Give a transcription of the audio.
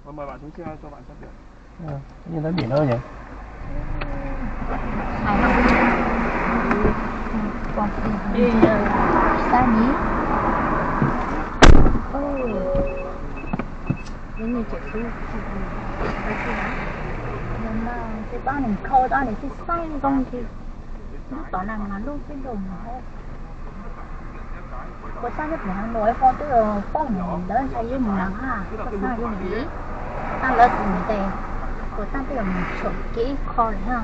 Yeej tab tim no yog. Xab ni. Ub, lub me tsev tub. Tej pab nws khau tau nws tib xaib zoo li lub tom na mas lub tib lub. Puas tag nyob pem no es ho twb paub nws lawv ntshai yus mus na ha, puas tag yus mus, tag lawv tus ntes, puas tag twb yog mus tsham kev kho lawm na.